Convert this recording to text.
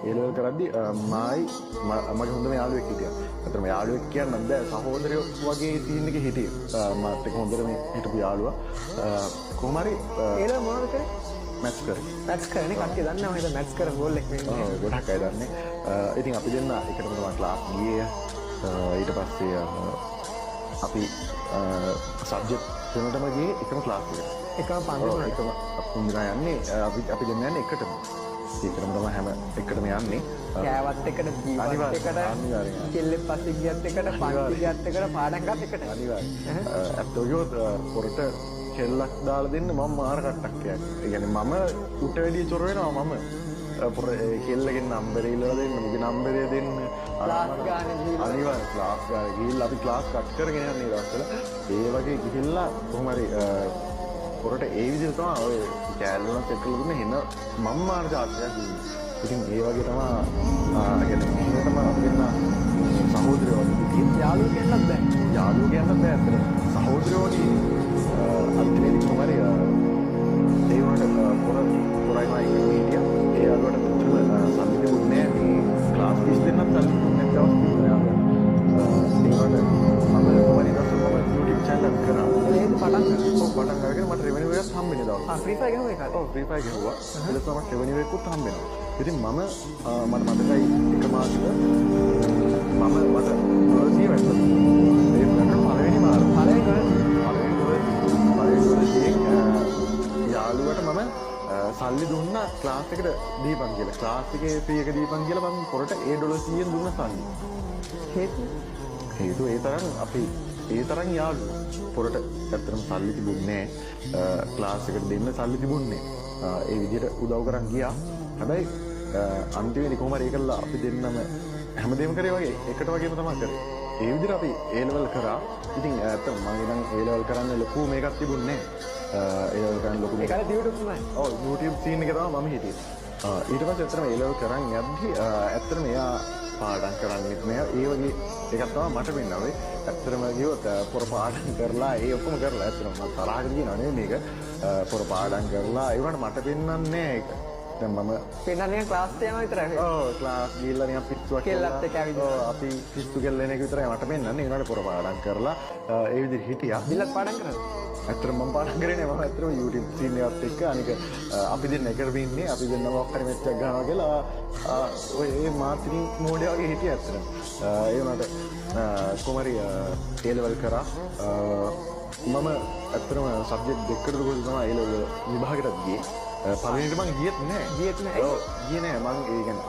ඒ level කරද්දි මායි මගේ හොඳම යාළුවෙක් හිටියා. ඇත්තටම යාළුවෙක් කියන්නත් බෑ, සහෝදරයෝ වගේ සීන් එකේ හිටියේ. මාත් එක්ක හොඳටම හිටපු යාළුවා. කොහොම හරි ඒ ලෙවල් මොනවද කරේ? මැත්ස් කරේ. මැත්ස් කරේ කට්ටිය දන්නවා මම හිතුවා මැත්ස් කරපු බෝල් එක මේ. ඔව් ගොඩක් අය දන්නේ. ඉතින් අපි දෙන්න එකටම තමයි ක්ලාස් ගියේ. ඊට පස්සේ අපි සබ්ජෙක්ට් තුනටම ගියේ එකම ක්ලාස් එකට. එකම පන්ති තුනට. එකම අපි තුන් දෙනා යන්නේ අපි දෙන්න යන්නේ එකටම. ඒකටම තමයි හැම එකටම යන්නේ. කෑවත් එකට, බීවත් එකට, කෙල්ලෙක් පස්සේ ගියත් එකට, පන්ති ගියත් එකට, පාඩම් ගත් එකට. අනිවාර්යෙන්. ඇත්තම කිව්වොත් පොරට කෙල්ලක් දාලා දෙන්න මම මාර කට්ටක් කියන්නේ. ඒ කියන්නේ මම උට වැඩිය චොර වෙනවා මම. පොර කෙල්ලගෙන් නම්බරේ ඉල්ලලා දෙන්න, මුගේ නම්බරේ දෙන්න. ක්ලාස් ගානේ ගිහිල්ලා. අනිවාර්යෙන් ක්ලාස් ගානේ ගිහිල්ලා අපි ක්ලාස් කට් කරගෙන යන්නේ දවස්වල. ඒ වගේ ගිහිල්ලා කොහොම හරි පොරට ඒ විදිහට තමයි ඔය කෑල්ල වුණත් සෙට් කරලා දුන්නේ. එන මම මාර චාර්ජ් එකක් දුන්නේ. ඉතින් ඒ වගේ තමයි ඒ කියන්නේ එහෙම තමයි අපි දෙන්න සහෝදරයෝ වගේ හිටියේ. යාළුවෝ කියන්නත් බෑ. යාළුවෝ කියන්නත් බෑ ඇත්තටම. සහෝදරයෝ වගේ අන්තිමේදී කොහොම හරි ඒ වුණාට පොරයි මයි එකටම හිටියා. ඒ යාළුවට ඇත්තටම සල්ලි තිබුණේ නෑ. මේ ක්ලාස් ෆීස් දෙන්නත් සල්ලි තිබුණේ නැති දවස් තිබුණා යාළුවා. ඒ වුණාට මම කොහොම හරි දවසක් මම YouTube channel එකක් කරා. ඒත් පටන් ගත්තා. ඔව් පටන් අරගෙන මට රෙවෙනියු එකක් හම්බෙන දවස්. ආ ෆ්‍රී ෆයර් ගැහුවා ඒ කාලේ. ඔව් ෆ්‍රී ෆයර් ගැහුවා. ඊට පස්සේ මට රෙවෙනියු එකකුත් හම්බ වෙනවා. ඉතින් මම මට මතකයි එක මාසෙක මම මට ඩොලර් 100 වැටුණා. ඒ වුණාට පළවෙනි මාර. පළවෙනි ඩොලර් පළවෙනි ඩොලර් 100න් යාළුවට මම සල්ලි දුන්නා ක්ලාස් එකට දීපන් කියලා. ක්ලාස් එකේ ෆී එක දීපන් කියලා මම පොරට ඒ ඩොලර් 100න් දුන්න සල්ලි. හේතුව ඒ තරම් අපි ඒ තරම් යාළුවෝ. පොරට ඇත්තටම සල්ලි තිබුණේ නෑ. ක්ලාස් එකට දෙන්න සල්ලි තිබුණේ නෑ. ඒ විදිහට උදව් කරන් ගියා. හැබැයි අන්තිමේදී කොහොම හරි ඒකලා අපි දෙන්නම හැමදේම කරේ වගේ එකට වගේම තමයි කරේ. ඒ විදිහට අපි ඒ ලෙවල් කරා. ඉතින් ඇත්තටම මම ඉතින් ඒ ලෙවල් කරන්න ලොකු මේකක් තිබුණේ නෑ. ඒ ලෙවල් කරන්න ලොකු ඒ කාලේ YouTube තමයි. ඔව් YouTube scene එකේ තමයි මම හිටියේ. ඊට පස්සේ ඇත්තටම ඒ ලෙවල් කරන් යද්දි ඇත්තටම එයා පාඩම් කරන්නෙත් නෑ. ඒ වගේ එකක් තමයි මට වෙන්නේ. ඇත්තටම කිව්වොත් පොර පාඩම් කරලා ඒ ඔක්කොම කරලා ඇත්තටම මම තරහකට කියනවා නෙවෙයි මේක. පොර පාඩම් කරලා ඒ වුණාට මට පෙන්වන්නේ නෑ ඒක. දැන් මම පෙන්වන්නේ නිකන් ක්ලාස් යනවා විතරයි. ඔව් ක්ලාස් ගිහිල්ලා නිකන් පිස්සුවක් කෙල්ලත් එක්ක ඇවිදිනවා. ඔව් අපි පිස්සු කෙල්ල එන එක විතරයි මට පෙන්වන්නේ. ඒ වුණාට පොර පාඩම් කරලා ඒ විදිහට හිටියා. බිල්ලත් පාඩම් කරාද? ඇත්තටම මම පාඩම් කරේ නෑ. මම ඇත්තටම YouTube scene එකත් එක්ක අනික අපි දෙන්න එකටම ඉන්නේ. අපි දෙන්න මොකක් හරි මැච් එකක් ගන්නවා කියලා ඔය ඒ මාත්‍රි මෝඩය වගේ හිටියා ඇත්තටම. ඒ වුණාට කොහොම හරි ඒ ලෙවල් කරා. මම ඇත්තටම සබ්ජෙක්ට් දෙකකට කොහොමද තමයි ඒ ලෙවල් විභාගයටත් ගියේ. පළවෙනිට මං ගියෙත් නෑ. ගියෙත් නෑ. ඔව් ගියේ නෑ. මං ඒ කියන්නේ